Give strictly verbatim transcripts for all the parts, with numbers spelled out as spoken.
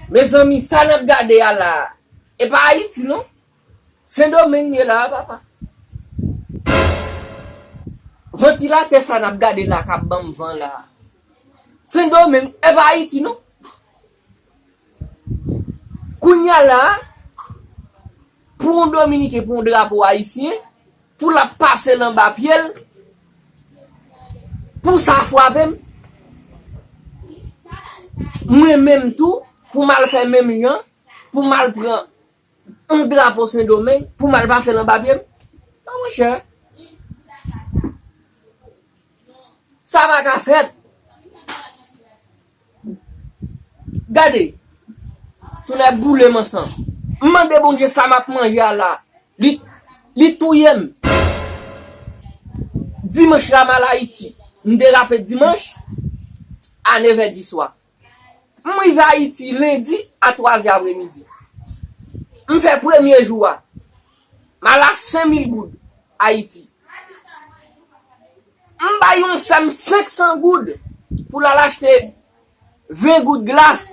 Mezanmi, sa n ap gade a la, e pa Ayiti non. Sendomeng ye la, papa. Vantilatè sa n ap gade la k ap ban m van la. Sendomeng, e pa Ayiti non. Kounye a la, pou yon Dominiken pran yon drapo ayisyen, pou l ap pase l anba pye l, pou sa frape m, mwen menm tou, pou m al fè menm jan, pou m al pran yon drapo Sendomeng, pou m al pase l anba pye m. Non, monchè. Sa pa ka fèt. Gade, tou nèg boule m ansanm. M mande Bondye sa m ap manje a la. Li, li touye m. Dimanch la m al Ayiti. M derape dimanch a nevè diswa. M rive Ayiti lendi a twazè apremidi. M fè premye jou a. M al a senk mil goud Ayiti. M bay yon sè m senk san goud pou l al achte ven goud glas.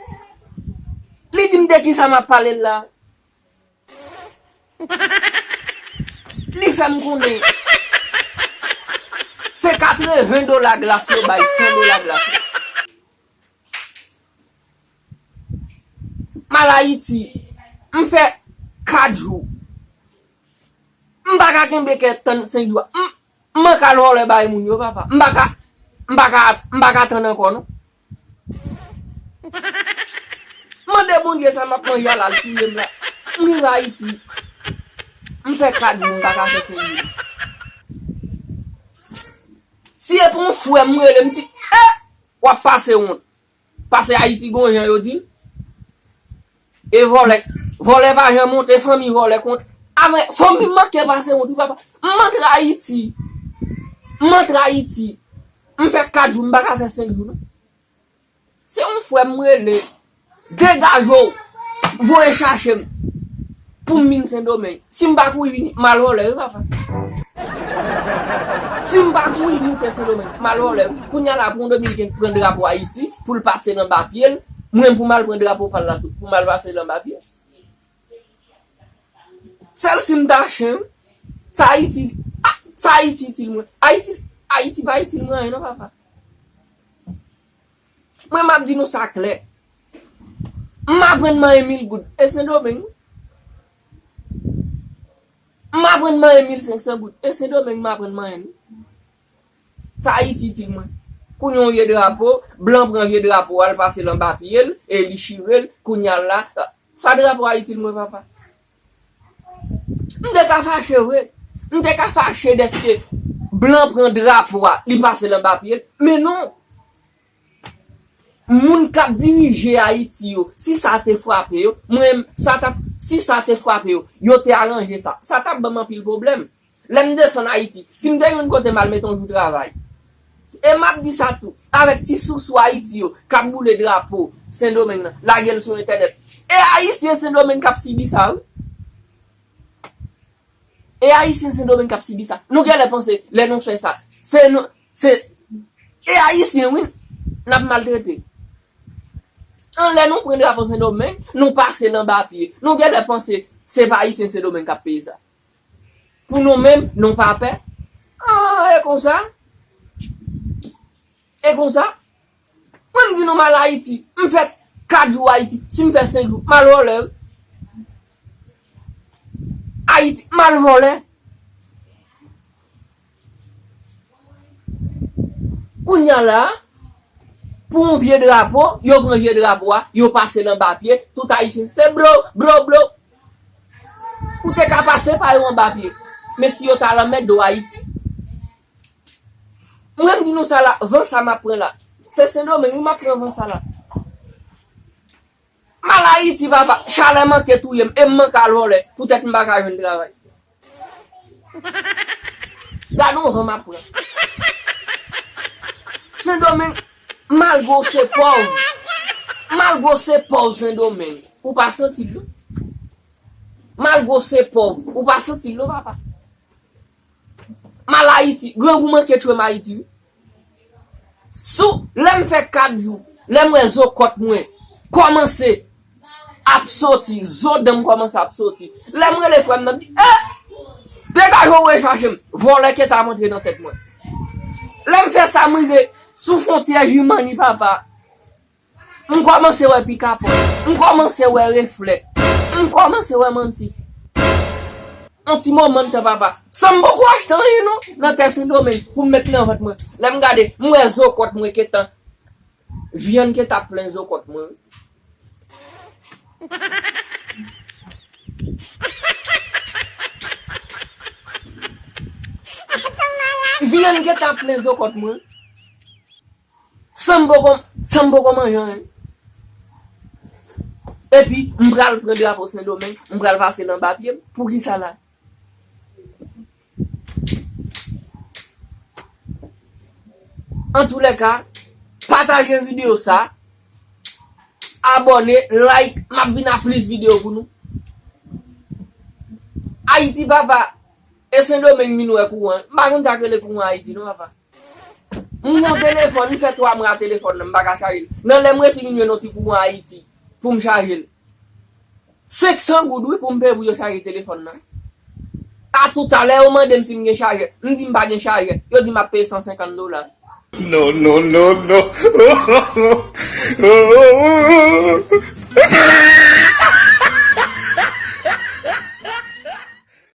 Li di m de kisa m ap pale l la. Li fè m konnen se katreven dola glas yo bay, san dola glas yo. M al Ayiti, m fè kat jou. M pa ka kenbe kè tann senk jou a. M, m manke al vòlè bay moun yo, papa. M pa ka, m pa ka, m pa ka tann ankò, non. Mande Bondye sa m ap manje a la, l touye m la. M rive Ayiti. M fè kat jou, m pa ka fè senk jou. Si e pou yon frè m, m rele, m di, eh! W ap pase wont. Pase Ayiti gon jan yo di l. E vòlè, vòlè pa janm wont, e fanmi vòlè k wont. Avè fanmi m manke pase wont, wi papa. M antre Ayiti. M antre Ayiti. M fè kat jou, m pa ka fè senk jou, non. Se yon frè m rele. Degaje w. Voye chache m. Pou m vin Sendomeng. Si m pa kouri vini, m al vòlè, wi, papa. Si m pa kouri moute Sendomeng, m al vòlè, wi. Kounye a la, pou yon Dominiken pran drapo Ayiti, pou l pase l anba pye l, mwen pou m al pran drapo pa l la tou, pou m al pase l anba pye l. Sèl si m ta chen, sa Ayiti, ah, sa Ayiti itil mwen. Ayiti, Ayiti pa itil mwen anyen, non, papa. Mwen, m ap di nou sa klè. M aprann manyen mil goud. E Sendomeng. M aprann manyen mil senk san goud. E Sendomeng m aprann manyen l. Sa Ayiti itil mwen. Kounye a yon vye drapo, blan pran vye drapo a, l pase l anba pye l, e li chire l, kounye a la, sa drapo a itil mwen, papa. M te ka fache vre. M te ka fache dèske blan pran drapo a, li pase l anba pye l. Men non. Moun k ap dirije Ayiti yo, si sa te frape yo, mwen, sa t ap, si sa te frape yo, yo te aranje sa. Sa t ap ban m anpil pwoblèm. Lè m desann Ayiti, si m te jwenn kote m al mete yon jou travay. E m ap di sa tou, avèk ti sousou Ayiti yo k ap boule drapo Sendomeng nan, lage l sou entènèt. E Ayisyen Sendomeng k ap sibi sa, wi. E Ayisyen Sendomeng k ap sibi sa. Nou genlè panse, lè nou fè sa, se nou, se, e Ayisyen, wi, n ap maltrete. An, lè nou pran drapo Sendomeng, nou pase l anba pye. Nou genlè panse, se pa Ayisyen Sendomeng k ap peye sa. Pou nou menm, nou pa pè. Ah, e konsa? E konsa? Mwen m di nou m al Ayiti. M fè kat jou Ayiti. Si m fè senk jou, m al vòlè, wi. Ayiti, m al vòlè. Kounye a la, pou yon vye drapo, yo pran vye drapo a, yo pase l anba pye, tout Ayisyen, se blo, blo, blo. Ou te ka pase pa yo anba pye. Men si yo ta lanmèd do Ayiti. Mwen m di nou sa la, van sa m ap pran la. Se Sendomeng, wi, m ap pran van sa la. M al Ayiti, papa, chalè manke touye m, e m manke al vòlè, poutèt m pa ka jwenn travay. Gade yon van m ap pran. Sendomeng, malgre w se pòv, malgre w se pòv Sendomeng, ou pa santi l, non. Malgre w se pòv, ou pa santi l non, papa. M al Ayiti, grangou manke tchwe m Ayiti, wi. Sou, lè m fè kat jou, lè m wè zo kòt mwen kòmanse ap soti, zo dan m kòmanse ap soti. Lè m rele frè m nan, m di, eh! Degaje w, rechache m. Vòlè ke t ap antre nan tèt mwen. Lè m fè sa, m rive sou fwontyè Jimani, papa. M kòmanse wè pikapòt. M kòmanse wè reflèk. M kòmanse wè manti. On ti moman de tan, papa. San m poko achte anyen non, nan tè Sendomeng, pou m met nan vant mwen. Lè m gade, m wè zo kòt mwen gentan. Vyann gentan plen zo kòt mwen. Vyann gentan plen zo kòt mwen. San m poko, san m poko manje anyen. Epi, m pral pran drapo Sendomeng, m pral pase l anba pye m. Poukisa la? Antoulèka, pataje videyo sa, abòne, like, m ap vin ak plis videyo pou nou. Ayiti, papa, e Sendomeng vin wè kouran. M pa konn sa k rele kouran Ayiti non, papa. M gen yon telefòn, m fè twa mwa a telefòn nan, m pa ka chaje l. Nan lè m resi vin jwenn yon ti kouran Ayiti pou m chaje l. Senk san goud, wi, pou m peye pou yo chaje telefòn nan. A toutalè, yo mande m si m gen chajè. M di m pa gen chajè. Yo di m ap peye san senkant dola. No, no, no, no.